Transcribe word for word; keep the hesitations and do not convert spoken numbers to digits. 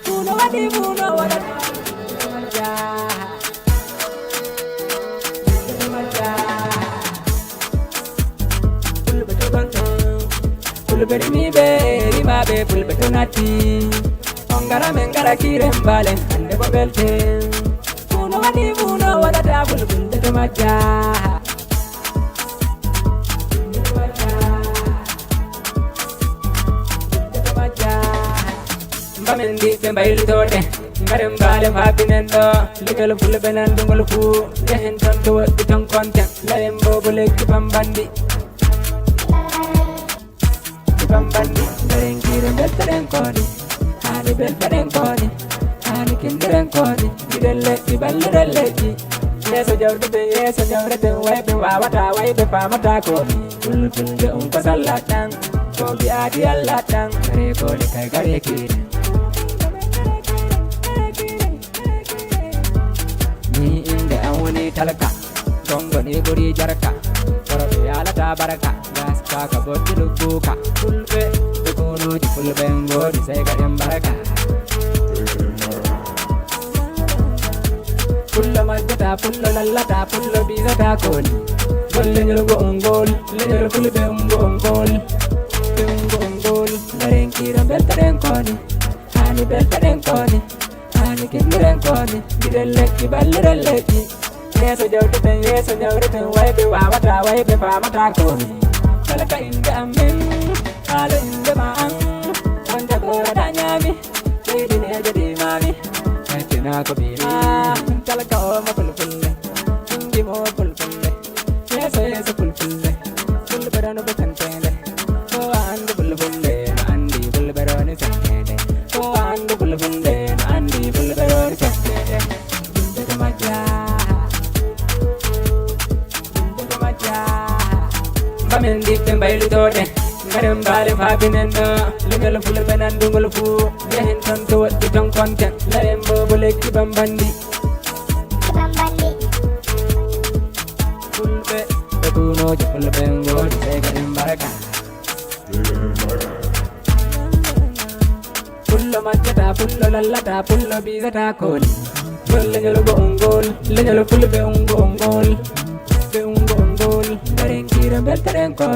Kuno waɗi, kuno waɗata. Fulɓe to gonto, fulɓe rimiɓe, rimaɓe, fulɓe to natti. On ngara, men ngara, kiren mbalen, hande ko belte. Kuno waɗi, kuno waɗata, fulɓe to majja. Mbamen ndi ɓe mbaylitoɗe, ngaren mbaale fabinen ɗo. Leñol fulɓe nandugol fuu, yehen ton to woɗɗi ton konten. Layen boobo lekki bambandi. Bambandi, ngaren kiire beltoɗen koni. Haani beltoɗen koni. Haani kindiren koni. Giɗen leƴƴi, balluɗen leƴƴi. Yeeso jawdeten, yeeso jawreten, wayɓe wawata, wayɓe famata koni. Fulfulde on ko sallah tan, ko mbi'aadi Allah tan. Gare koli kay gare kiire. Ni innde am woni talka, gongo ni ɓuri jarka. Koro ɓe yaalata barka, gaska ka botti lugguka. Fulɓe, ɓe konuuji fulɓe en ngoodi, sey gaɗen barka. Pullo majjata, pullo lallata, pullo bisata koni. Golle ñol go on gol, leñol fulɓe on go on gol. Ɓe on go on gol, ngaren kiiro beltoɗen koni. Haani beltoɗen koni. Haani kindiren koni. Giɗen leƴƴi, balliren leƴƴi. Yeeso jawteten, yeeso jawreten, wayɓe wawata, wayɓe famata koni. Kala ka innde amen, haala innde ma an. On jagora da ñaami. Seydi ne jadi mami. Tina ko biri. Ah, talaka o mo fulfulde. Indi mo fulfulde. Yeeso yeeso fulfulde. Fulɓe ɗon ko tantede. Ko andi fulfulde, no andi fulɓe ɗon santede. Ko andi fulfulde, no andi fulɓe ɗon santede. Fulɓe to majja. Fulɓe to majja. Mbamen ndi ɓe mbaylitoɗe. Ngaren mbaale fabinen ɗo, leñol fulɓe nandugol fuu, yehen ton to woɗɗi ton konten, layen boobo lekki bambandi. Bambandi. Fulɓe, ɓe kunooji fulɓe en ngoodi, sey gaɗen barka. Pullo majjata, pullo lallata, pullo bisata koni. Ngol leñol go on gol, leñol fulɓe on go on gol. Ɓe on go on gol, ngaren kiiro beltoɗen koni.